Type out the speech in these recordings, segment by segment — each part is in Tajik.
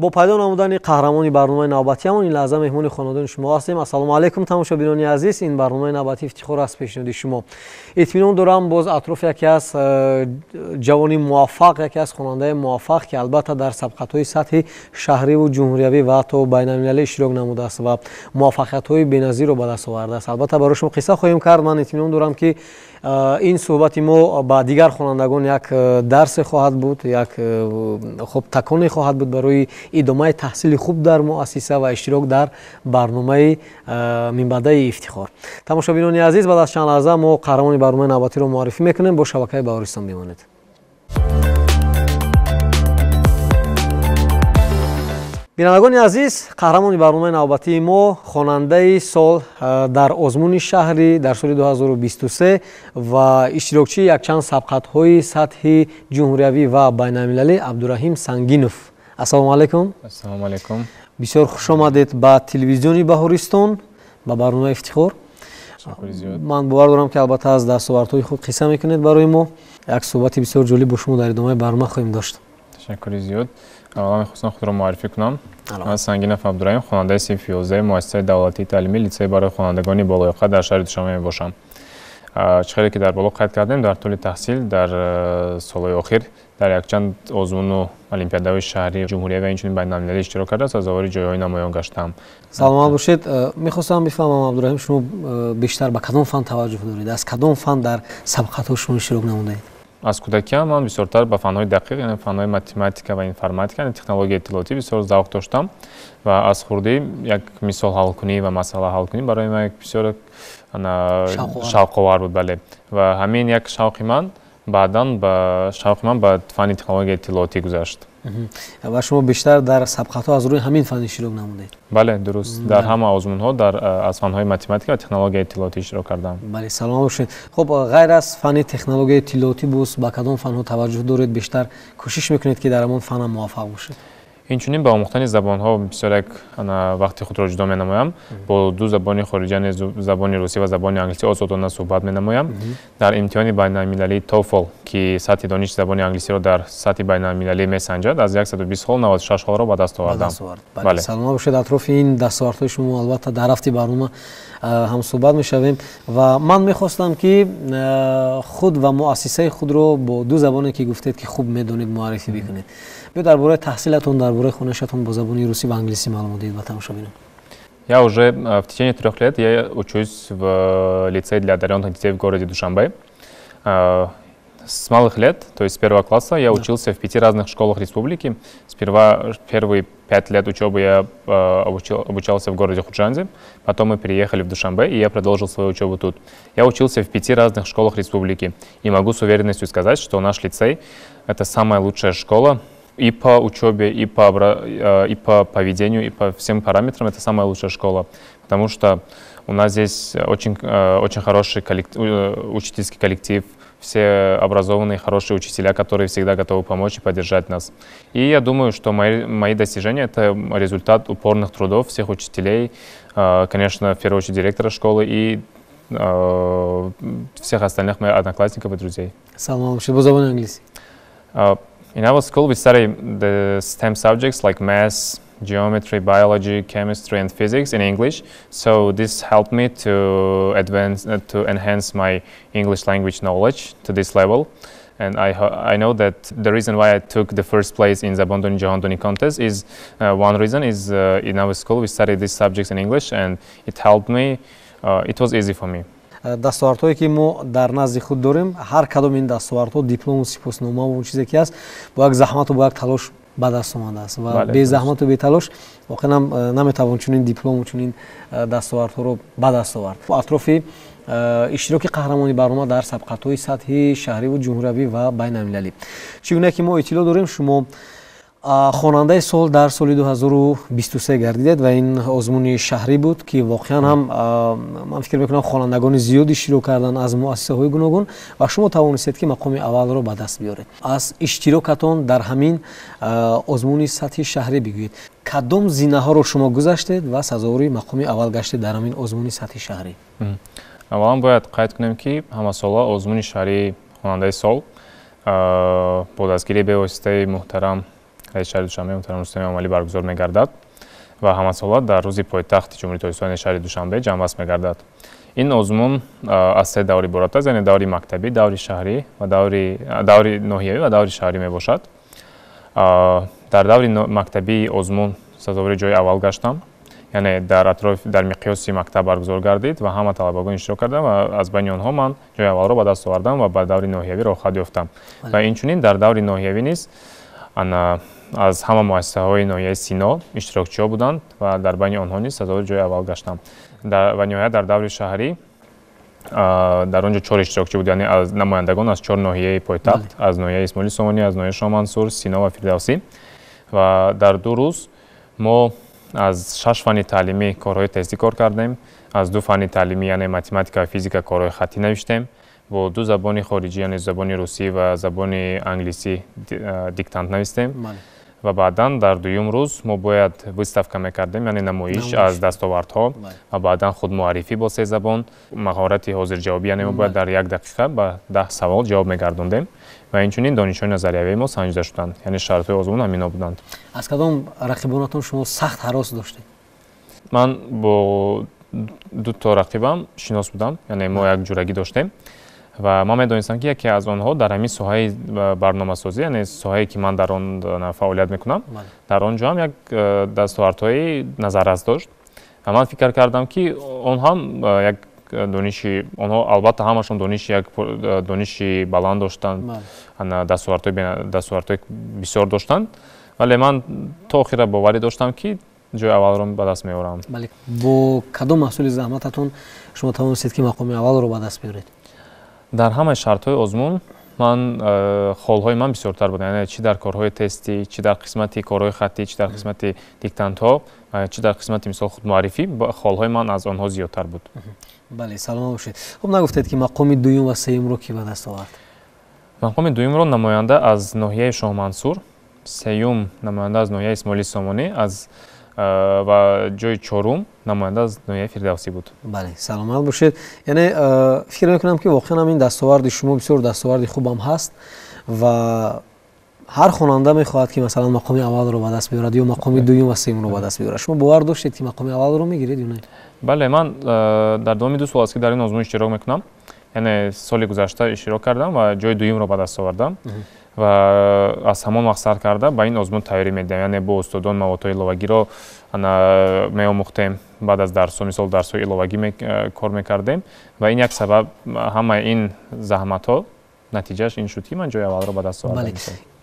Бо пайдо намудани қаҳрамони барномаи навбатиамон ин лаҳза меҳмони хонадони шумо ҳастем. Ассалому алайкум, тамошобинони азиз. Ин барномаи навбатии Ифтихор аст пешниҳоди шумо. Итминон дорам, боз атрофи яке аз ҷавони муваффақ, яке аз хонандаи муваффақ, ки албатта дар сабқатҳои сатҳи шаҳриву ҷумҳуриявӣ ва ҳатто байналмилалӣ иштирок намудааст ва муваффақиятҳои беназирро ба даст овардааст, албатта барои шумо қисса хоҳем кард. Ман итминон дорам, ки ин суҳбати мо ба дигар хонандагон як дарсе хоҳад буд, як хуб таконе хоҳад буд барои идомаи таҳсили хуб дар муассиса ва иштирок дар барномаи минбаъдаи Ифтихор. Тамошобинони азиз, баъд аз чанд лаҳза мо қаҳрамони барномаи навбатиро муаррифӣ мекунем. Бо шабакаи Баҳористон бимонед. Бинандагони азиз, қаҳрамони барномаи навбатии мо хонандаи сол дар озмуни шаҳрӣ дар соли 2023 ва иштирокчии якчанд сабқатҳои сатҳи ҷумҳуриявӣ ва байналмилалӣ Абдураҳим Сангинов. Ассалому алайкум. Ассалому алайкум. Бисёр хуш омадед ба телевизиони Баҳористон, ба барномаи Ифтихор. Ман бовар дорам, ки албатта аз дастовардҳои худ қисса мекунед барои мо. Як суҳбати бисёр ҷолиб бо шумо дар идомаи барнома хоҳем дошт. Ташаккури зиёд. Аввала мехостам худро муаррифӣ кунам. Ман Сангинов Абдураҳим, хонандаи синфи 11-уми муассисаи давлатии таълимии литсей барои хонандагони болоёқат дар шаҳри Душанбе мебошам. Чӣ хеле ки дар боло қайд кардем, дар тӯли таҳсил дар солҳои охир дар якчанд озмуну олимпиадаҳои шаҳрӣ, ҷумҳуриявӣ ва инчунин байналмилалӣ иштирок карда, сазовори ҷойҳои намоён гаштаам. Саломат бошед. Мехостам бифаҳмам, Абдураҳим, шумо бештар ба кадом фан таваҷҷӯҳ доред? Аз кадом фан дар сабқатҳо шумо иштирок намудаед? Аз кӯдакиам ман бисёртар ба фанҳои дақиқ, яъне фанҳои математика ва информатика, яъне технологияи иттилоотӣ бисёр завқ доштам ва аз хурдӣ як мисол ҳалкунӣ ва масъала ҳалкунӣ барои ман як бисёр шавқовар буд. Бале, ва ҳамин як шавқи ман баъдан ба шавқи ман ба фанни технологияи иттилоотӣ гузашт. Ва шумо бештар дар сабқатҳо аз рӯи ҳамин фан иштирок намудед? Бале, дуруст, дар ҳама озмунҳо дар аз фанҳои математика ва технологияи иттилоотӣ иштирок кардам. Бале, саломат бошед. Хуб, ғайр аз фанни технологияи иттилоотӣ боз ба кадом фанҳо таваҷҷӯҳ доред? Бештар кӯшиш мекунед, ки дар ҳамон фанам муваффақ бошед? Инчунин ба омӯхтани забонҳо бисёр як вақти худро ҷудо менамоям. Бо ду забони хориҷа, яъне забони русӣ ва забони англисӣ, озодона суҳбат менамоям. Дар имтиҳони байналмилалии TOEFL, ки сатҳи дониши забони англисиро дар сатҳи байналмилалӣ месанҷад, аз 120 хол 96 холро ба даст овардам. Саломат бошед. Атрофи ин дастовардҳои шумо албатта дар рафти барнома ҳам суҳбат мешавем. Ва ман мехостам, ки худ ва муассисаи худро бо ду забоне, ки гуфтед, ки хуб медонед, муаррифӣ бикунед. Биё, дар бораи таҳсилатон, дар бораи хонашатон бо забони русӣ ва англисӣ маълумот диҳед ба тамошобинон. Я уже в течение 3 лет я учусь в лицее для одаренных детей в городе Душанбе. С малых лет, то есть с первого класса, я учился в пяти разных школах республики. Сперва первые 5 лет учебы я обучался в городе Худжанде, потом мы переехали в Душанбе, и я продолжил свою учебу тут. Я учился в пяти разных школах республики, и могу с уверенностью сказать, что наш лицей — это самая лучшая школа и по учебе, и по поведению, и по всем параметрам это самая лучшая школа, потому что у нас здесь очень, очень хороший учительский коллектив, все образованные, хорошие учителя, которые всегда готовы помочь и поддержать нас. И я думаю, что мои достижения — это результат упорных трудов всех учителей, конечно, в первую очередь директора школы и всех остальных моих одноклассников и друзей. Саломат бошед. Бо забони англисӣ. In our school, we study the STEM subjects like maths, geometry, biology, chemistry, and physics in English. So this helped me to advance, to enhance my English language knowledge to this level. And I know that the reason why I took the first place in Zabondoni Jahondoni contest is one reason is in our school we studied these subjects in English, and it helped me. It was easy for me. Дастовардҳое, ки мо дар назди худ дорем, ҳар кадом ин дастовардҳо, диплому сипосномаву чизе ки аст, бо як заҳмату бо як талош ба даст омадааст. Ва безаҳмату беталош воқеан ҳам наметавон чунин диплому чунин дастовардҳоро ба даст овард. Атрофи иштироки қаҳрамони барнома дар сабқатҳои сатҳи шаҳриву ҷумҳуриявӣ ва байналмилалӣ, чӣ гуна ки мо иттилоъ дорем, шумо хонандаи сол дар соли 2023 гардидед ва ин озмуни шаҳрӣ буд, ки воқеан ҳам ман фикр мекунам, хонандагони зиёд иштирок карданд аз муассисаҳои гуногун ва шумо тавонистед, ки мақоми аввалро ба даст биёред. Аз иштирокатон дар ҳамин озмуни сатҳи шаҳрӣ бигӯед. Кадом зинаҳоро шумо гузаштед ва сазовори мақоми аввал гаштед дар ҳамин озмуни сатҳи шаҳрӣ? Аввалан бояд қайд кунем, ки ҳамасола озмуни шаҳрии хонандаи сол бо дастгирии бевоситаи муҳтарам Раиси шаҳри Душанбе муҳтарам Рустами Эмомалӣ баргузор мегардад ва ҳамасола дар рӯзи пойтахти Ҷумҳурии Тоҷикистон, яъне шаҳри Душанбе, ҷамъбаст мегардад. Ин озмун аз се давр иборат аст, яъне даври мактабӣ, даври шаҳрӣ ва даври ноҳиявӣ ва даври шаҳрӣ мебошад. Дар даври мактабии озмун сазовори ҷои аввал гаштам, яъне дар атроф дар миқёси мактаб баргузор гардид ва ҳама талабагон иштирок карданд ва аз байни онҳо ман ҷои аввалро ба даст овардам ва ба даври ноҳиявӣ роҳхат ёфтам. Ва инчунин дар даври ноҳиявӣ низ аз ҳама муассисаҳои ноҳияи Сино иштирокчиҳо буданд ва дар байни онҳо низ сазовори ҷои аввал гаштам. Ва ниҳоят дар даври шаҳрӣ дар он ҷо чор иштирокчӣ буд, яъне аз намояндагон аз чор ноҳияи пойтахт, аз ноҳияи Исмоили Сомонӣ, аз ноҳияи Шоҳмансур, Сино ва Фирдавсӣ. Ва дар 2 рӯз мо аз 6 фанни таълимӣ корҳои тестӣ кор кардем, аз 2 фанни таълимӣ, яъне математика ва физика, корҳои хаттӣ навиштем, бо 2 забони хориҷӣ, яъне забони русӣ ва забони англисӣ диктант навистем. Ва баъдан дар дуюм рӯз мо бояд выставка мекардем, яъне намоиш аз дастовардҳо ва баъдан худмуаррифӣ бо 3 забон, маҳорати ҳозирҷавобӣ, яъне мо бояд дар 1 дақиқа ба 10 савол ҷавоб мегардондем ва инчунин донишҳои назариявии мо санҷида шуданд, яъне шартҳои озмун ҳамино буданд. Аз кадом рақибонатон шумо сахт ҳарос доштед? Ман бо 2 то рақибам шинос будам, яъне мо як ҷурагӣ доштем ва ман медонистам, ки яке аз онҳо дар ҳамин соҳаи барномасозӣ, яъне соҳае ки ман дар он фаъолият мекунам, дар он ҷо ҳам як дастовардҳои назаррас дошт ва ман фикр кардам, ки он ҳам як дониши, онҳо албатта ҳамашон дониши, як дониши баланд доштанд, дастовардҳои бисёр доштанд, вале ман то охира боварӣ доштам, ки ҷои аввалро ба даст меорам. Бале, бо кадом маҳсули заҳмататон шумо тавонистед, ки мақоми аввалро ба даст биёред? Дар ҳамаи шартҳои озмун ман холҳои ман бисёртар буданд, яъне чӣ дар корҳои тестӣ, чӣ дар қисмати корҳои хаттӣ, чӣ дар қисмати диктантҳо, чӣ дар қисмати мисол худмуаррифӣ, холҳои ман аз онҳо зиёдтар буд. Бале, саломат бошед. Хуб, нагуфтед, ки мақоми дуюм ва сеюмро кӣ ба даст овард? Мақоми дуюмро намоянда аз ноҳияи Шоҳмансур, сеюм намоянда аз ноҳияи Исмоили Сомонӣ, аз ва ҷои чорум намоянда аз ноҳияи Фирдавсӣ буд. Бале, саломат бошед. Яъне фикр мекунам, ки воқеан ҳам ин дастоварди шумо бисёр дастоварди хубам ҳаст ва ҳар хонанда мехоҳад, ки масалан мақоми аввалро ба даст биёрад ё мақоми дуюм ва сеюмро ба даст биёрад. Шумо бовар доштед, ки мақоми аввалро мегиред ё не? Бале, ман дар давоми 2 сол аст, ки дар ин озмун иштирок мекунам, яъне соли гузашта иштирок кардам ва ҷои дуюмро ба даст овардам ва аз ҳамон вақт сар карда ба ин озмун тайёрӣ медиҳам, яъне бо устодон маводҳои иловагиро меомӯхтем, баъд аз дарсҳо, мисол дарсҳои иловагӣ кор мекардем ва ин як сабаб, ҳамаи ин заҳматҳо натиҷааш ин шуд, ки ман ҷои аввалро ба даст овардам.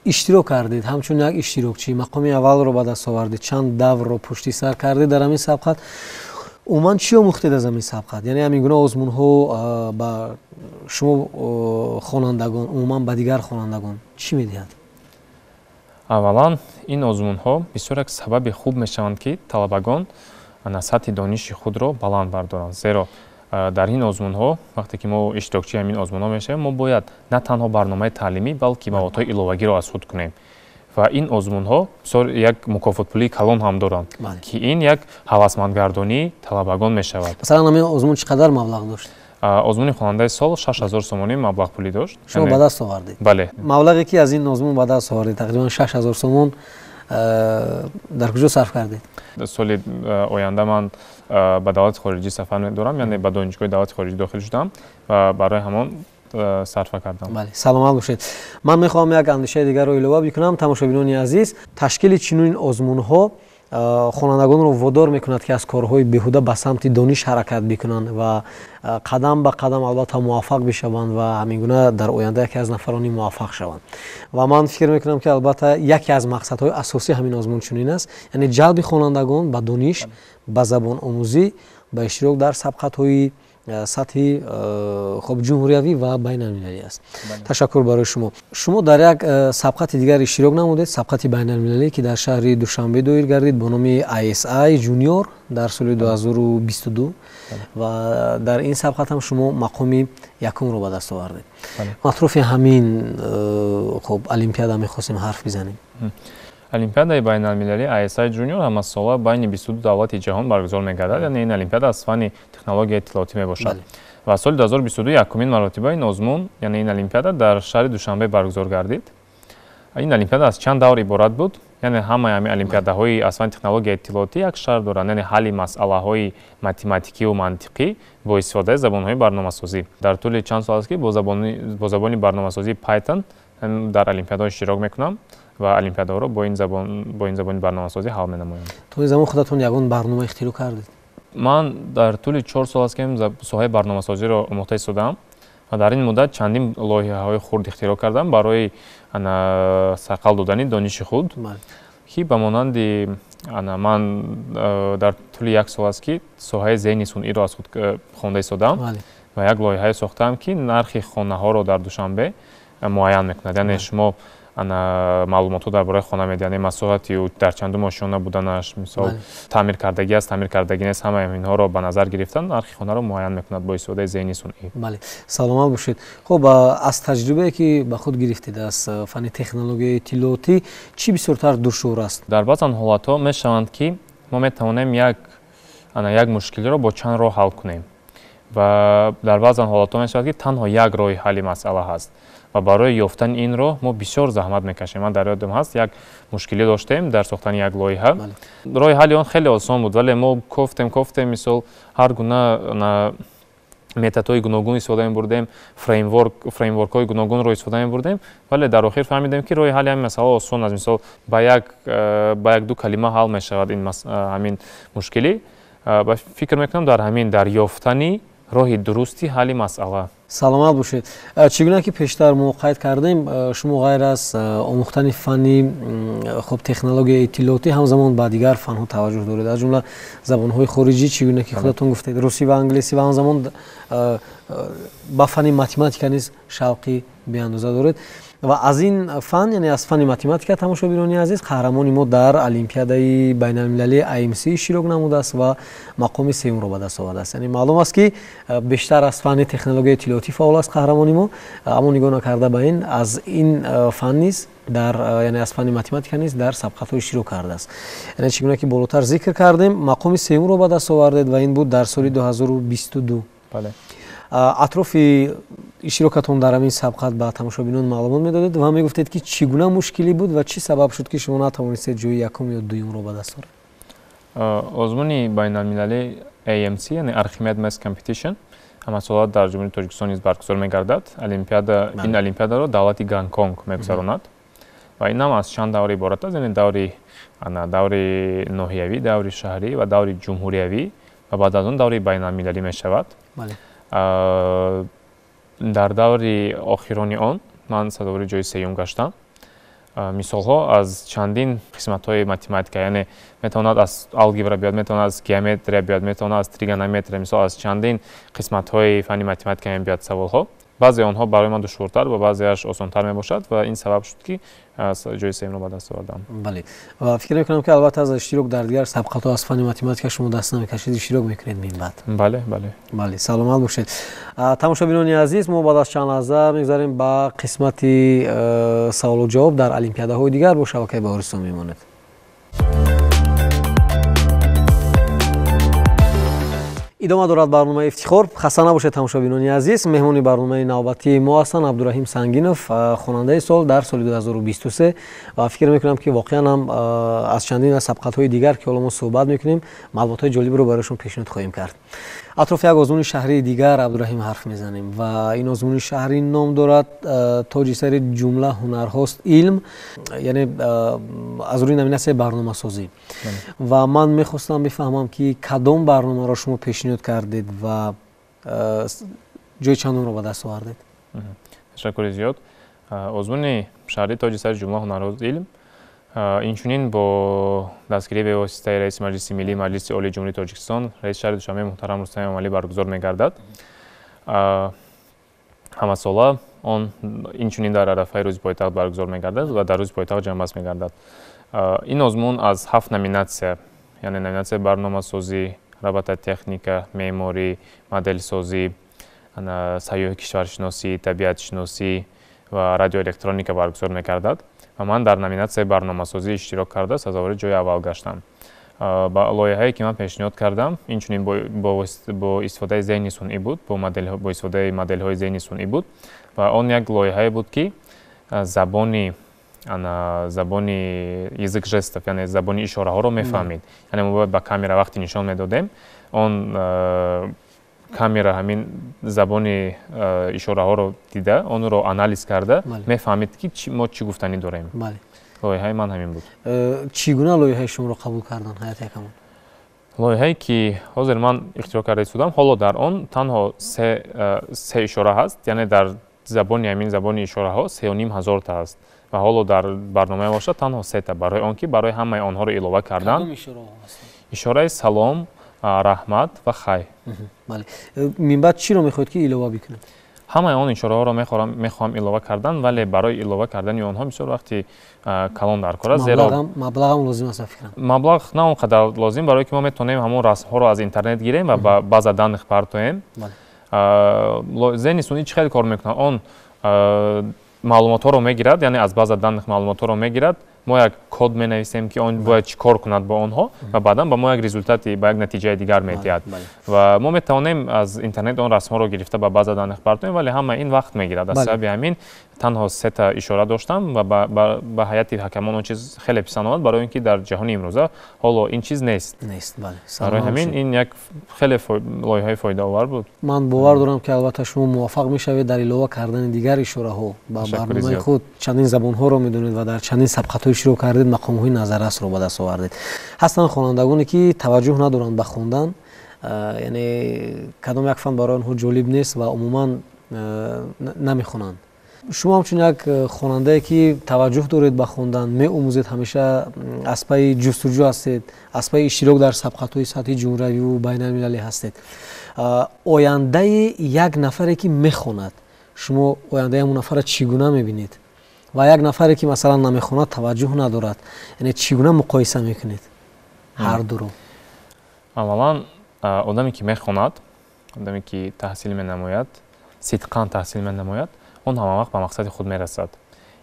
Иштирок кардед ҳамчун як иштирокчӣ, мақоми аввалро ба даст овардед, чанд даврро пушти сар кардед дар ҳамин сабқат. Умуман чӣ омӯхтед аз ҳамин сабқат? Яъне ҳамин гуна озмунҳо ба шумо хонандагон, умуман ба дигар хонандагон чӣ медиҳад? Аввалан, ин озмунҳо бисёр як сабаби хуб мешаванд, ки талабагон сатҳи дониши худро баланд бардоранд, зеро дар ин озмунҳо вақте ки мо иштирокчии ҳамин озмунҳо мешавем, мо бояд на танҳо барномаи таълимӣ, балки маводҳои иловагиро аз худ кунем ва ин озмунҳо бисёр як мукофотпулии калон ҳам доранд, ки ин як ҳавасмандгардонии талабагон мешавад. Масалан, ҳамин озмун чӣ қадар маблағ дошт? Озмуни хонандаи сол 6000 сомонӣ маблағпулӣ дошт. Шумо ба даст овардед? Бале. Маблағе, ки аз ин озмун ба даст овардед, тақрибан 6000 сомон, дар куҷо сарф кардед? Соли оянда ман ба давлати хориҷӣ сафар дорам, яъне ба донишгоҳи давлати хориҷӣ дохил шудам ва барои ҳамон сарфа кардам. Бале, саломат бошед. Ман мехоҳам як андешаи дигарро илова бикунам. Тамошобинони азиз, ташкили чунин озмунҳо хонандагонро водор мекунад, ки аз корҳои беҳуда ба самти дониш ҳаракат бикунанд ва қадам ба қадам албатта муваффақ бишаванд ва ҳамин гуна дар оянда яке аз нафарони муваффақ шаванд. Ва ман фикр мекунам, ки албатта яке аз мақсадҳои асосии ҳамин озмун чунин аст, яъне ҷалби хонандагон ба дониш, ба забономӯзӣ, ба иштирок дар сабқатҳои сатҳи хоб ҷумҳуриявӣ ва байналмилалӣ аст. Ташаккур барои шумо. Шумо дар як сабқати дигар иштирок намудед, сабқати байналмилалӣ, ки дар шаҳри Душанбе доир гардид бо номи ISI Junior дар соли 2022 ва дар ин сабқат ҳам шумо мақоми якумро ба даст овардед. Атрофи ҳамин хоб олимпиада мехостем ҳарф бизанем. Олимпиадаи байналмилалии ISI Junior ҳамасола байни 22 давлати ҷаҳон баргузор мегардад, яъне ин олимпиада аз фанни технологияи иттилоотӣ мебошад. Ва соли 2022 якумин маротиба ин озмун, яъне ин олимпиада дар шаҳри Душанбе баргузор гардид. Ин олимпиада аз чанд давр иборат буд. Яъне ҳамаи ҳамин олимпиадаҳои аз фанни технологияи иттилоотӣ як шарт доранд, яъне ҳалли масъалаҳои математикиву мантиқӣ бо истифодаи забонҳои барномасозӣ. Дар тӯли чанд сол аст, ки бо забони барномасозии Python дар олимпиадаҳо иштирок мекунам ва олимпиадаҳоро бо ин забони барномасозӣ ҳал менамоям. То ин замон худатон ягон барнома ихтироъ кардед? Ман дар тӯли 4 сол аст, ки соҳаи барномасозиро омӯхта истодаам ва дар ин муддат чандин лоиҳаҳои хурд ихтироъ кардам барои сайқал додани дониши худ, ки ба монанди ман дар тӯли як сол аст, ки соҳаи зеҳни сунъиро аз худ хонда истодаам ва як лоиҳае сохтаам, ки нархи хонаҳоро дар Душанбе муайян мекунад. Яъне шумо маълумотҳо дар бораи хона медиҳанд, масоҳати ӯ, дар чандум ошёна буданаш, мисол таъмиркардагӣ аст, таъмиркардагӣ нест, ҳамаи инҳоро ба назар гирифтан нархи хонаро муайян мекунад бо истифодаи зеҳни сунъӣ. Бале, саломат бошед. Хуб, аз таҷрибае, ки ба худ гирифтед аз фанни технологияи иттилоотӣ, чӣ бисёртар душвор аст? Дар баъзан ҳолатҳо мешаванд, ки мо метавонем як мушкилиро бо чанд роҳ ҳал кунем ва дар баъзан ҳолатҳо мешавад, ки танҳо як роҳи ҳалли масъала ҳаст ва барои ёфтани ин роҳ мо бисёр заҳмат мекашем. Ман дар ёдам ҳаст, як мушкилӣ доштем дар сохтани як лоиҳа. Роҳи ҳалли он хеле осон буд, вале мо кофтем, мисол ҳар гуна методҳои гуногун истифода мебурдем, фреймворкҳои гуногунро истифода мебурдем, вале дар охир фаҳмидем, ки роҳи ҳалли ҳамин масъала осон аст. Мисол ба як ду калима ҳал мешавад ҳамин мушкилӣ. Ва фикр мекунам дар ҳамин дар ёфтани роҳи дурусти ҳалли масъала. Саломат бошед. Чӣ гуна ки пештар мо қайд кардем, шумо ғайр аз омӯхтани фанни хуб технологияи иттилоотӣ ҳамзамон ба дигар фанҳо таваҷҷӯҳ доред, аз ҷумла забонҳои хориҷӣ, чӣ гуна ки худатон гуфтед, русӣ ва англисӣ, ва ҳамзамон ба фанни математика низ шавқи беандоза доред. Ва аз ин фан, яъне аз фанни математика, тамошобинони азиз, қаҳрамони мо дар олимпиадаи байналмилалии АМС иштирок намудааст ва мақоми сеюмро ба даст овардааст. Яъне маълум аст, ки бештар аз фанни технологияи иттилоотӣ фаъол аст қаҳрамони мо, аммо нигоҳ накарда ба ин, аз ин фан низ дар, яъне аз фанни математика низ дар сабқатҳо иштирок кардааст. Яъне чӣ гуна ки болотар зикр кардем, мақоми сеюмро ба даст овардед ва ин буд дар соли 2022. Атрофи иштирокатон дар ҳамин сабқат ба тамошобинон маълумот медодед ва мегуфтед, ки чӣ гуна мушкилӣ буд ва чӣ сабаб шуд, ки шумо натавонистед ҷои якум ё дуюмро ба даст оред? Озмуни байналмилалии AMC, яъне Archimed Math Competition, ҳамасола дар Ҷумҳурии Тоҷикистон низ баргузор мегардад. Ин олимпиадаро давлати Гонконг мегузаронад ва ин ҳам аз чанд давр иборат аст, яъне даври ноҳиявӣ, даври шаҳрӣ ва даври ҷумҳуриявӣ ва баъд аз он даври байналмилалӣ мешавад. Дар даври охирони он ман сазовори ҷои сеюм гаштам. Мисолҳо аз чандин қисматҳои математика, яъне метавонад аз алгебра биёд, метавонад аз геометрия биёд, метавонад аз тригонометрия, мисол аз чандин қисматҳои фанни математика мебиёд саволҳо. Баъзе онҳо барои ман душвортар ва баъзеаш осонтар мебошад ва ин сабаб шуд, ки ҷои сеюмро ба даст овардам. Бале, ва фикр мекунам, ки албатта аз иштирок дар дигар сабқатҳо аз фанни математика шумо даст намекашед, иштирок мекунед минбаъд. Бале, бале. Бале, саломат бошед. Тамошобинони азиз, мо баъд аз чанд лаҳза мегузарем ба қисмати саволу ҷавоб дар олимпиадаҳои дигар бо шабакаи Баҳористон мемонед. Идома дорад барномаи Ифтихор. Хаста набошед, тамошобинони азиз. Меҳмони барномаи навбатии мо ҳастанд Абдураҳим Сангинов, хонандаи сол дар соли 2023, ва фикр мекунам, ки воқеан ҳам аз чандин аз сабқатҳои дигар, ки ҳоло мо суҳбат мекунем, маълумотҳои ҷолибро барояшон пешниҳод хоҳем кард. Атрофи як озмуни шаҳрии дигар Абдураҳим ҳарф мезанем ва ин озмуни шаҳрӣ ном дорад тоҷи сари ҷумла ҳунарҳост илм, яъне аз рӯи номинатсияи барномасозӣ. Ва ман мехостам бифаҳмам, ки кадом барномаро шумо пешниҳод кардед ва ҷои чандумро ба даст овардед? Ташаккури зиёд. Озмуни шаҳрии тоҷи сари ҷумла ҳунарҳост илм инчунин бо дастгирии бевоситаи раиси Маҷлиси Миллии Маҷлиси Олии Ҷумҳурии Тоҷикистон, раиси шаҳри Душанбе муҳтарам Рустам Эмомалӣ баргузор мегардад. Ҳамасола он инчунин дар арафаи рӯзи пойтахт баргузор мегардад ва дар рӯзи пойтахт ҷамъбаст мегардад. Ин озмун аз 7 номинатсия, яъне номинатсияи барномасозӣ, робототехника, меъморӣ, моделсозӣ, сайёҳи кишваршиносӣ, табиатшиносӣ ва радиоэлектроника баргузор мегардад. Ва ман дар номинатсияи барномасозӣ иштирок карда сазовори ҷои аввал гаштам. Ба лоиҳае, ки ман пешниҳод кардам, инчунин бо истифодаи зеҳни сунъӣ буд, бо истифодаи моделҳои зеҳни сунъӣ буд ва он як лоиҳае буд, ки забони Ана забони язык жестов, яъне забони ишораҳоро мефаҳмид. Яъне мо бояд ба камера вақте нишон медодем, он камера ҳамин забони ишораҳоро дида, онро анализ карда мефаҳмид, ки мо чӣ гуфтанӣ дорем. Лоиҳаи ман ҳамин буд. Чӣ гуна лоиҳаи шуморо қабул кардан ҳайати ҳакамон? Лоиҳае, ки ҳозир ман ихтироъ карда истодам, ҳоло дар он танҳо се ишора ҳаст, яъне дар забони ҳамин забони ишораҳо 3500-та ҳаст ва ҳоло дар барномаи бошад танҳо сета, барои он ки барои ҳамаи онҳоро илова кардан. Ишораи салом, раҳмат ва хай. Бале, минбаъд чиро мехоҳед, ки илова бикунед? Ҳамаи он ишораҳоро мехоҳам илова кардан, вале барои илова кардани онҳо бисёр вақти калон дар кор аст, зеро маблағам лозим аст, фикрам. Маблағ на он қадар лозим, барое ки мо метавонем ҳамон расмҳоро аз интернет гирем ва ба база данных партоем. Зеҳни сунъӣ чӣ хел кор мекунад? Он маълумотҳоро мегирад, яъне аз база данных маълумотҳоро мегирад. Мо як код менависем, ки он бояд чӣ кор кунад бо онҳо, ва баъдан ба мо як результати, ба як натиҷаи дигар медиҳад. Ва мо метавонем аз интернет он расмҳоро гирифта, ба база данных партоем, вале ҳама ин вақт мегирад. Аз сабаби ҳамин танҳо сета ишора доштам ва ба ҳайати ҳакамон он чиз хеле писанд омад, барои он ки дар ҷаҳони имрӯза ҳоло ин чиз нест. Нест, бале. Барои ҳамин ин як хеле лоиҳаи фоидаовар буд. Ман бовар дорам, ки албатта шумо муваффақ мешавед дар илова кардани дигар ишораҳо ба барномаи худ. Чандин забонҳоро медонед ва дар чандин сабқатҳо иштирок кардед, мақомҳои назаррасро ба даст овардед. Ҳастанд хонандагоне, ки таваҷҷӯҳ надоранд ба хондан, яъне кадом як фан барои онҳо ҷолиб нест ва умуман намехонанд. Шумо ҳамчун як хонандае, ки таваҷҷӯҳ доред ба хондан, меомӯзед, ҳамеша аз пайи ҷустуҷӯ ҳастед, аз пайи иштирок дар сабқатҳои сатҳи ҷумҳуриявиву байналмилалӣ ҳастед, ояндаи як нафаре, ки мехонад, шумо ояндаи ҳамон нафарро чӣ гуна мебинед, ва як нафаре, ки масалан намехонад, таваҷҷӯҳ надорад, яъне чӣ гуна муқоиса мекунед ҳар дуро? Аввалан, одаме, ки мехонад, одаме, ки таҳсил менамояд, сидқан таҳсил менамояд, он ҳамавақт ба мақсади худ мерасад.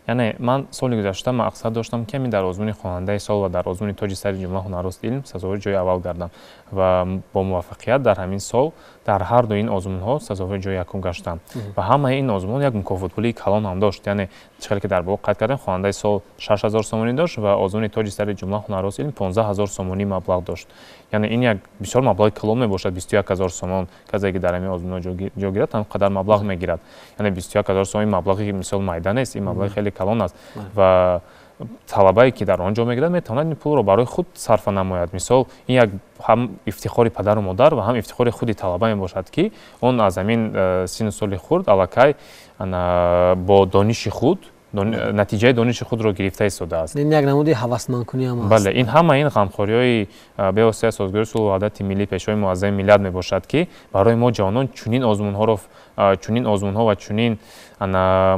Яъне ман соли гузашта мақсад доштам, ки ҳамин дар озмуни хонандаи сол ва дар озмуни тоҷи сари ҷумла ҳунаррост илм сазовори ҷои аввал гардам ва бо муваффақият дар ҳамин сол дар ҳар ду ин озмунҳо сазовори ҷои якум гаштам. Ва ҳамаи ин озмун як мукофотпулии калон ҳам дошт. Яъне чӣ хеле ки дар боло қайд кардем, хонандаи сол 6000 сомонӣ дошт ва озмуни тоҷи сари ҷумла ҳунаррост илм 15 000 сомонӣ маблағ дошт. Яъне ин як бисёр маблағи калон мебошад, 21 000 сомон. Касе, ки дар ҳамин озмунҳо ҷо гирад, ҳам қадар маблағ мегирад. Яъне 21 000 сомон маблағи мисол майда нест, ин маблағи хеле калон аст. Ва талабае, ки дар он ҷо мегирад, метавонад ин пулро барои худ сарфа намояд. Мисол, ин як ҳам ифтихори падару модар ва ҳам ифтихори худи талаба мебошад, ки он аз ҳамин синну соли хурд аллакай бо дониши худ натиҷаи дониши худро гирифта истодааст. Ин як намуди ҳавасмандкунӣ ҳам аст. Бале, ин ҳама ин ғамхориҳои бевоситаи Асосгузори сулҳу ваҳдати миллӣ, Пешвои муаззами миллат мебошад, ки барои мо ҷавонон чунин озмунҳоро, чунин озмунҳо ва чунин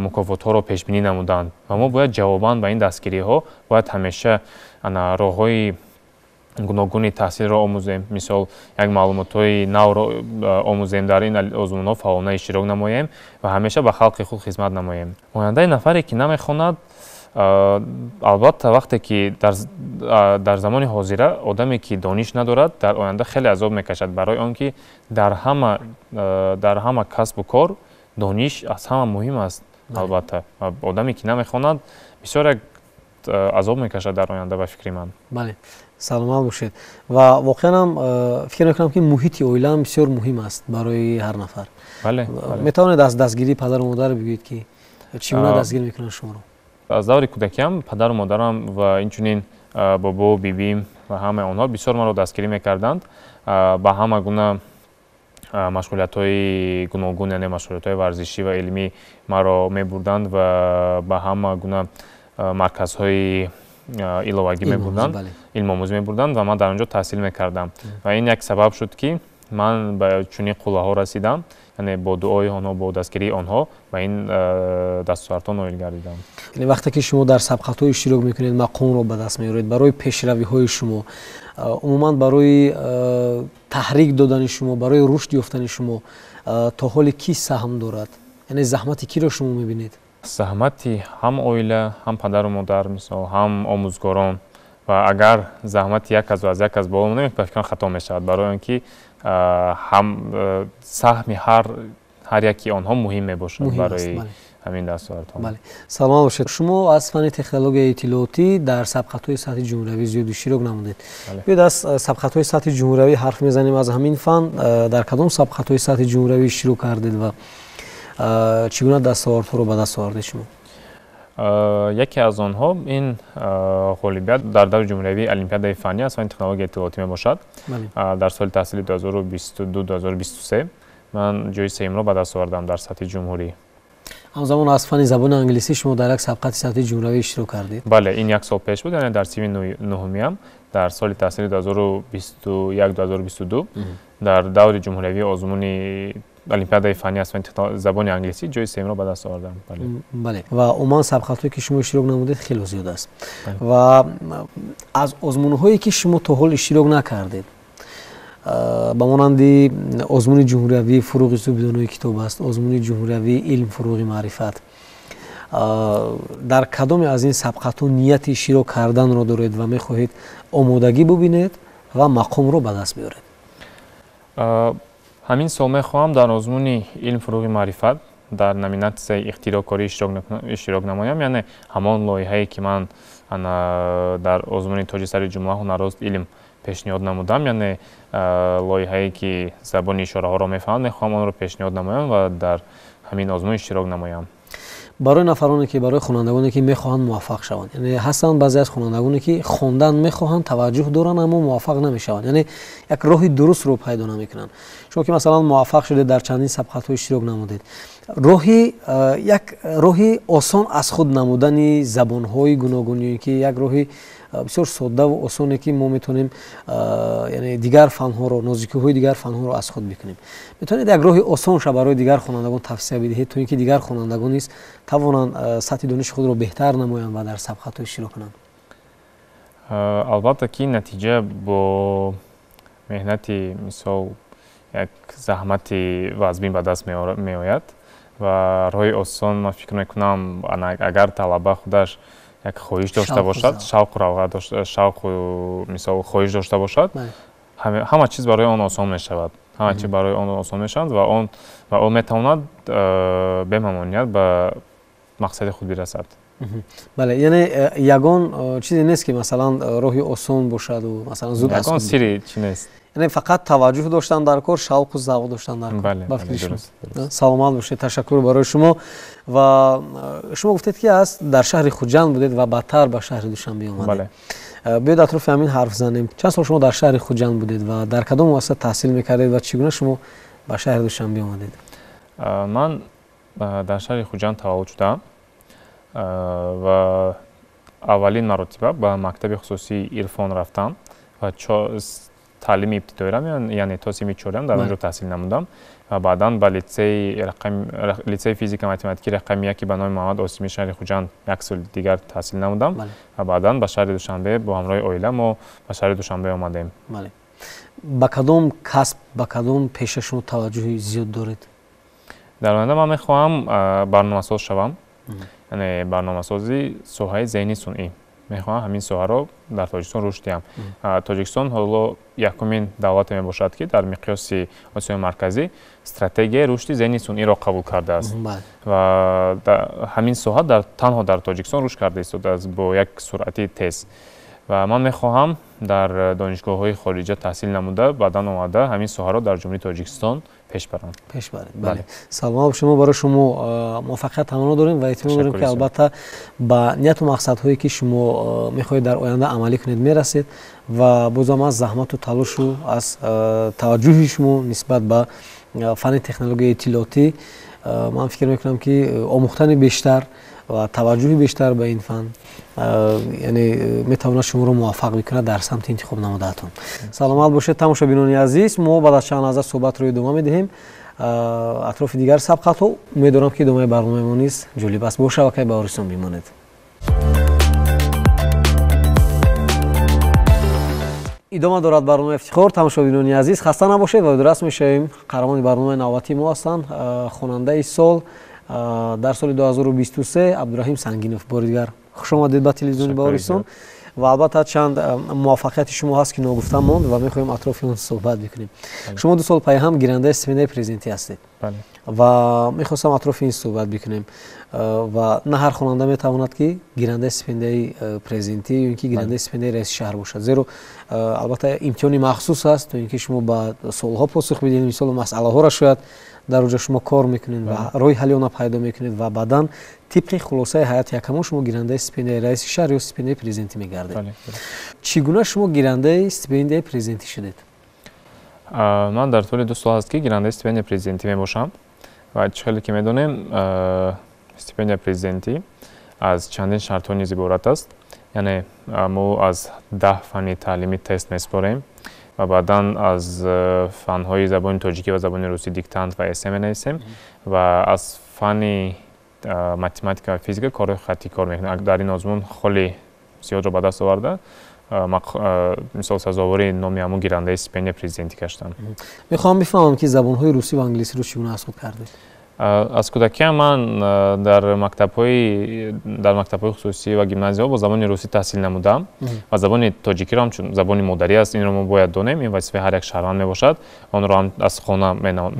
мукофотҳоро пешбинӣ намуданд. Ва мо бояд ҷавобан ба ин дастгириҳо бояд ҳамеша роҳҳои гуногуни таҳсилро омӯзем, мисол, як маълумотҳои навро омӯзем, дар ин озмунҳо фаъолона иштирок намоем ва ҳамеша ба халқи худ хизмат намоем. Ояндаи нафаре, ки намехонад, албатта, вақте ки дар замони ҳозира одаме, ки дониш надорад, дар оянда хеле азоб мекашад, барои он ки дар ҳама касбу кор дониш аз ҳама муҳим аст. Албатта, одаме, ки намехонад, бисёр як азоб мекашад дар оянда, ба фикри ман. Бале, саломат бошед. Ва воқеан ҳам фикр мекунам, ки муҳити оила ҳам бисёр муҳим аст барои ҳар нафар. Бале. Метавонед аз дастгирии падару модар бигӯед, ки чӣ гуна дастгир мекунанд шуморо? Аз даври кӯдакиам падару модарам ва инчунин бобо, бибим ва ҳамаи онҳо бисёр маро дастгирӣ мекарданд, ба ҳама гуна машғулиятҳои гуногун, яъне машғулиятҳои варзишӣ ва илмӣ маро мебурданд ва ба ҳама гуна марказҳои иловагӣ мебурданд, илмомӯзӣ мебурданд ва ман дар он ҷо таҳсил мекардам. Ва ин як сабаб шуд, ки ман ба чунин қуллаҳо расидам. Яъне бо дуои онҳо, бо дастгирии онҳо ба ин дастовардҳо ноил гардидам. Яъне вақте ки шумо дар сабқатҳо иштирок мекунед, мақомро ба даст меоред, барои пешравиҳои шумо, умуман барои таҳрик додани шумо, барои рушд ёфтани шумо то ҳоле кӣ саҳм дорад? Яъне заҳмати киро шумо мебинед? Заҳмати ҳам оила, ҳам падару модар, мисол, ҳам омӯзгорон. Ва агар заҳмати як касро аз як кас боло монем, ба фикрам, хато мешавад, барои он ки ҳам саҳми ҳар яки онҳо муҳим мебошад барои ҳамин дастовардҳо. Бале, саломат бошед. Шумо аз фанни технологияи иттилоотӣ дар сабқатҳои сатҳи ҷумҳуриявӣ зиёд иштирок намудед. Биёед аз сабқатҳои сатҳи ҷумҳуриявӣ ҳарф мезанем. Аз ҳамин фан дар кадом сабқатҳои сатҳи ҷумҳуриявӣ иштирок кардед ва чӣ гуна дастовардҳоро ба даст овардед шумо? Яке аз онҳо ин ғолибият дар даври ҷумҳуриявии олимпиадаи фаннӣ аз фанни технологияи иттилоотӣ мебошад. Дар соли таҳсили 2022-2023 ман ҷои сеюмро ба даст овардам дар сатҳи ҷумҳурӣ. Ҳамзамон аз фанни забони англисӣ шумо дар як сабқати сатҳи ҷумҳуриявӣ иштирок кардед? Бале, ин як сол пеш буд, яъне дар синфи нуҳумиям дар соли таҳсили 2021-2022 дар даври ҷумҳуриявии озмуни олимпиадаи фаннӣ аз фанни забони англисӣ ҷои сеюмро ба даст овардам. Бале, ва умуман сабқатҳое ки шумо иштирок намудед хеле зиёд аст. Ва аз озмунҳое ки шумо то ҳол иштирок накардед, ба монанди озмуни ҷумҳуриявии фуруғи субҳидонои китоб аст, озмуни ҷумҳуриявии илм фуруғи маърифат, дар кадоме аз ин сабқатҳо нияти иштирок карданро доред ва мехоҳед омодагӣ бубинед ва мақомро ба даст биёред? Ҳамин сол мехоҳам дар озмуни илм фуруғи маърифат дар номинатсияи ихтироъкорӣ иштирок намоям, яъне ҳамон лоиҳае ки ман дар озмуни тоҷи сари ҷумла ҳунаррост илм пешниҳод намудам, яъне лоиҳае ки забони ишораҳоро мефаҳмад, мехоҳам онро пешниҳод намоям ва дар ҳамин озмун иштирок намоям. Барои нафароне ки, барои хонандагоне ки мехоҳанд муваффақ шаванд, яъне ҳастанд баъзе аз хонандагоне ки хондан мехоҳанд, таваҷҷӯҳ доранд, аммо муваффақ намешаванд, яъне як роҳи дурустро пайдо намекунанд. Шумо ки масалан муваффақ шудед, дар чандин сабқатҳо иштирок намудед, роҳи як роҳи осон аз худ намудани забонҳои гуногун ё ки як роҳи бисёр соддаву осоне ки мо метавонем яъне дигар фанҳоро, нозикиҳои дигар фанҳоро аз худ бикунем, метавонед як роҳи осонша барои дигар хонандагон тавсия бидиҳед то ин ки дигар хонандагон низ тавонанд сатҳи дониши худро беҳтар намоянд ва дар сабқатҳо иштирок кунанд? Албатта ки натиҷа бо меҳнати, мисол, як заҳмати вазмин ба даст меояд ва роҳи осон ман фикр мекунам, агар талаба худаш як хоҳиш дошта бошад, шавқу рағбат дошта, шавқу мисол хоҳиш дошта бошад, ҳама чиз барои он осон мешавад. Ҳама чиз барои он осон мешавад ва он ва ӯ метавонад бемамоният ба мақсади худ бирасад. Бале, яъне ягон чизе нест ки масалан роҳи осон бошаду масалан зуд ягон сири чи нест. Яъне фақат таваҷҷӯҳ доштан дар кор, шавқу завқ доштан дар кор. Бале, дуруст. Саломат бошед, ташаккур барои шумо. Ва шумо гуфтед ки аз дар шаҳри Хуҷанд будед ва баъдтар ба шаҳри Душанбе омадед. Биёед атрофи ҳамин ҳарф занем. Чанд сол шумо дар шаҳри Хуҷанд будед ва дар кадом муассиса таҳсил мекардед ва чӣ гуна шумо ба шаҳри Душанбе омадед? Ман дар шаҳри Хуҷанд таваллуд шудам ва аввалин маротиба ба мактаби хусусии Ирфон рафтам ва таълими ибтидоиам, яъне то синфи чорям дар он ҷо таҳсил намудам ва баъдан ба литсеи физика математики рақами яки ба номи Муҳаммад Осимии шаҳри Хуҷанд як соли дигар таҳсил намудам ва баъдан ба шаҳри Душанбе бо ҳамроҳи оила мо ба шаҳри Душанбе омадем. Ба кадом касб, ба кадом пеша шумо таваҷҷӯҳи зиёд доред? Дар оянда ман мехоҳам барномасоз шавам, яъне барномасози соҳаи зеҳни сунъӣ. Мехоҳам ҳамин соҳаро дар Тоҷикистон рушд диҳам. Тоҷикистон ҳоло якумин давлате мебошад, ки дар миқёси Осиёи Марказӣ стратегияи рушди зеҳни сунъиро қабул кардааст ва ҳамин соҳа танҳо дар Тоҷикистон рушд карда истодааст бо як суръати тез. Ва ман мехоҳам дар донишгоҳҳои хориҷа таҳсил намуда, баъдан омада ҳамин соҳаро дар Ҷумҳурии Тоҷикистон пеш барам. Пеш баред, бале. Саломат шумо, барои шумо муваффақият таманно дорем ва эътимод дорем, ки албатта ба нияту мақсадҳое ки шумо мехоҳед дар оянда амалӣ кунед мерасед ва бозам аз заҳмату талошу аз таваҷҷӯҳи шумо нисбат ба фанни технологияи иттилоотӣ ман фикр мекунам, ки омӯхтани бештар ва таваҷҷӯҳи бештар ба ин фан яъне метавонад шуморо муваффақ бикунад дар самти интихоб намудаатон. Саломат бошед, тамошобинони азиз. Мо баъд аз чанд лаҳза суҳбатро идома медиҳем атрофи дигар сабқатҳо. Умедворам, ки идомаи барномаи мо низ ҷолиб аст. Бо шабакаи Баҳористон бимонед. Идома дорад барномаи Ифтихор. Тамошобинони азиз, хаста набошед ва дураст мешавем. Қаҳрамони барномаи навбатии мо ҳастанд хонандаи сол дар соли 2023 Абдураҳим Сангинов. Бори дигар хуш омадед ба телевизиони Баҳористон. Ва албатта чанд муваффақияти шумо ҳаст, ки ногуфта монд, ва мехоҳем атрофи он суҳбат бикунем. Шумо 2 сол пайҳам гирандаи стипендияи президентӣ ҳастед ва мехостам атрофи ин суҳбат бикунем. Ва на ҳар хонанда метавонад, ки гирандаи стипендияи президентӣ ё ин ки гирандаи стипендияи раиси шаҳр бошад, зеро албатта имтиҳони махсус аст, то ин ки шумо ба суолҳо посух бидиҳед, мисолу масъалаҳоро шояд дар оҷо шумо кор мекунед ва роҳи ҳалли онро пайдо мекунед, ва баъдан тибқи хулосаи ҳайати ҳакамон шумо гирандаи стипендияи раиси шаҳр ё стипендияи президентӣ мегардед. Чӣ гуна шумо гирандаи стипендияи президентӣ шудед? Ман дар тӯли 2 сол ҳаст, ки гирандаи стипендияи президентӣ мебошам, ва чӣ хеле ки медонем, стипендияи президентӣ аз чандин шартҳо низ иборат аст. Яъне мо аз 10 фанни таълимӣ тест месупорем ва баъдан аз фанҳои забони тоҷикӣ ва забони русӣ диктант ва эссе менависем ва аз фанни математика ва физика корҳои хаттӣ кор мекунем. Дар ин озмун холи зиёдро ба даст оварда, мисол, сазовори номи ҳамун гирандаи стипендияи президентӣ гаштам. Мехоҳам бифаҳмам, ки забонҳои русӣ ва англисиро чӣ гуна аз худ кардед? Аз кӯдакиам ман дар мактабҳои хусусӣ ва гимназияҳо бо забони русӣ таҳсил намудам ва забони тоҷикиро ҳамчун забони модарӣ аст, инро мо бояд донем, ин вазифаи ҳар як шаҳрванд мебошад, онро ҳам аз хона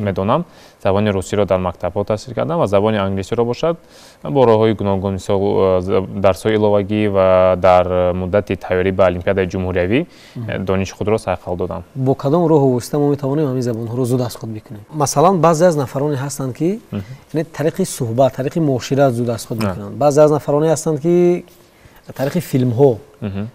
медонам. Забони русиро дар мактабҳо таҳсил кардам ва забони англисиро бошад бо роҳҳои гуногун, мисол, дарсҳои иловагӣ ва дар муддати тайёрӣ ба олимпиадаи ҷумҳуриявӣ дониши худро сайқал додам. Бо кадом роҳу восита мо метавонем ҳамин забонҳоро зуд аз худ бикунем? Масалан, баъзе аз нафароне ҳастанд, ки яъне тариқи суҳбат, тариқи муошират зуд аз худ мекунанд. Баъзе аз нафароне ҳастанд, ки тариқи филмҳо,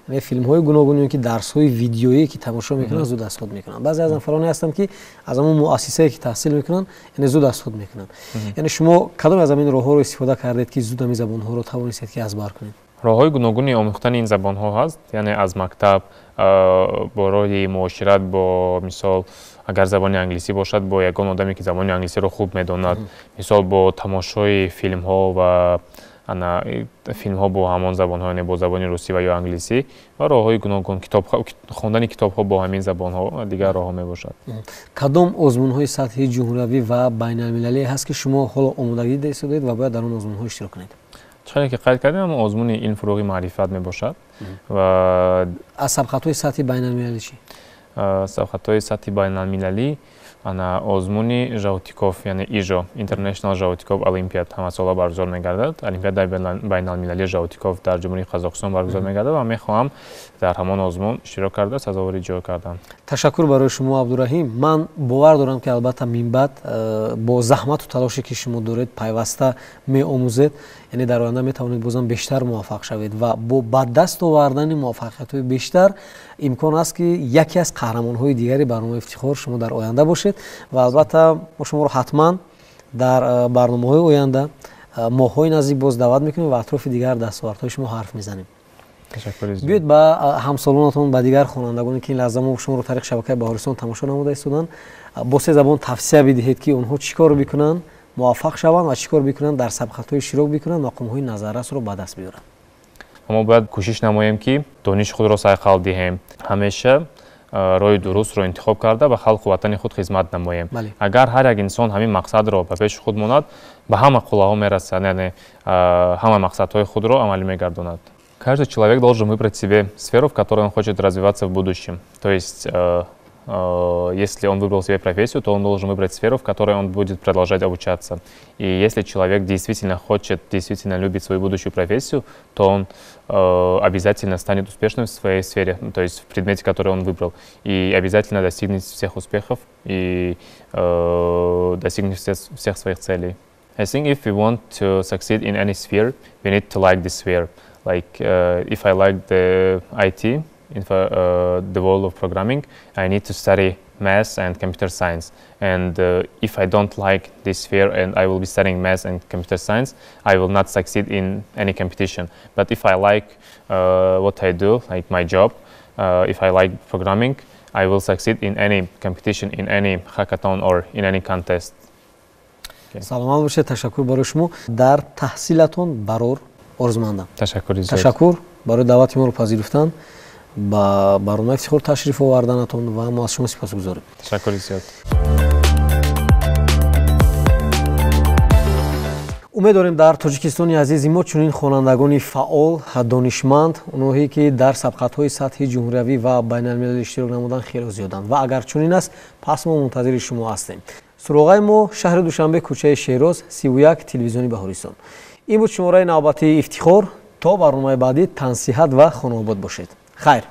яъне филмҳои гуногун ё ки дарсҳои видеоие, ки тамошо мекунанд, зуд аз худ мекунанд. Баъзе аз нафароне ҳастанд, ки аз ҳамон муассисае, ки таҳсил мекунанд, яъне зуд аз худ мекунанд. Яъне шумо кадоме аз ҳамин роҳҳоро истифода кардед, ки зуд ҳамин забонҳоро тавонистед, ки аз бар кунед? Роҳҳои гуногуни омӯхтани ин забонҳо ҳаст, яъне аз мактаб, бо роҳи муошират, бо мисол, агар забони англисӣ бошад, бо ягон одаме, ки забони англисиро хуб медонад, мисол, бо тамошои филмҳо ва ана филмҳо бо ҳамон забонҳо, яъне бо забони русӣ ва ё англисӣ, ва роҳҳои гуногун, хондани китобҳо бо ҳамин забонҳо ва дигар роҳҳо мебошад. Кадом озмунҳои сатҳи ҷумҳуриявӣ ва байналмилалӣ ҳаст, ки шумо ҳоло омодагӣ дида истодед ва бояд дар он озмунҳо иштирок кунед? Чӣ ки қайд кардем, ҳамон озмуни илм, фурӯғи маърифат мебошад ва Аз сабқатҳои сатҳи байналмилалӣ чӣ? Сабқатҳои сатҳи байналмилалӣ, ана озмуни Жаутиков, яъне ИЖО, International Жаутиков Олимпиад, ҳамасола баргузор мегардад. Олимпиадаи байналмилалии Жаутиков дар Ҷумҳурии Қазоқистон баргузор мегардад ва мехоҳам дар ҳамон озмун иштирок карда, сазовори ҷой кардам. Ташаккур барои шумо, Абдураҳим. Ман бовар дорам, ки албатта минбаъд бо заҳмату талоше, ки шумо доред, пайваста меомӯзед, яъне дар оянда метавонед бозам бештар муваффақ шавед ва бо ба даст овардани муваффақиятҳои бештар имкон аст, ки яке аз қаҳрамонҳои дигари барномаи Ифтихор шумо дар оянда бошед. Ва албатта мо шуморо ҳатман дар барномаҳои оянда, моҳҳои наздик боз даъват мекунем ва атрофи дигар дастовардҳои шумо ҳарф мезанем. Биёед ба ҳамсолонатон, ба дигар хонандагоне, ки ин лаҳза мо шуморо тариқи шабакаи Баҳористон тамошо намуда истоданд, бо се забон тавсия бидиҳед, ки онҳо чӣ кор бикунанд, муваффақ шаванд ва чӣ кор бикунанд, дар сабқатҳои иштирок бикунанд, мақомҳои назаррасро ба даст биёранд. Мо бояд кӯшиш намоем, ки дониши худро сайқал диҳем, ҳамеша роҳи дурустро интихоб карда, ба халқу ватани худ хизмат намоем. Агар ҳар як инсон ҳамин мақсадро ба пеши худ монад, ба ҳама қуллаҳо мерасад, яъне ҳама мақсадҳои худро амалӣ мегардонад. Каждый человек должен выбрать себе сферу, в которой он хочет развиваться в будущем. То есть если он выбрал себе профессию, то он должен выбрать сферу, в которой он будет продолжать обучаться. И если человек действительно хочет, действительно любит свою будущую профессию, то он обязательно станет успешным в своей сфере, ну, то есть в предмете, который он выбрал, и обязательно достигнет всех успехов и достигнет всех своих целей. I think if we want to succeed in any sphere, we need to like this sphere. Like if I like the IT, the world of programming, I need to study math and computer science. And if I don't like this sphere and I will be studying math and computer science, I will not succeed in any competition. But if I like what I do, like my job, if I like programming, I will succeed in any competition, in any hackathon or in any contest. Саломат бошед, ташаккур барои шумо, дар таҳсилатон барор орзумандам. Ташаккури зиёд. Ташаккур барои даъвати моро пазируфтан, ба барномаи Ифтихор ташриф оварданатон ва мо аз шумо сипосгузорем. Ташаккури зиёд. Умед дорем, дар Тоҷикистони азизи мо чунин хонандагони фаъол, донишманд, онҳое ки дар сабқатҳои сатҳи ҷумҳуриявӣ ва байналмилалӣ иштирок намуданд, хело зиёданд. Ва агар чунин аст, пас мо мунтазири шумо ҳастем. Суроғаи мо: шаҳри Душанбе, кӯчаи Шероз, 31, телевизиони Баҳористон. Ин буд шумораи навбатии Ифтихор. То барномаи баъдӣ тансиҳат ва хонаобод бошед. Хайр.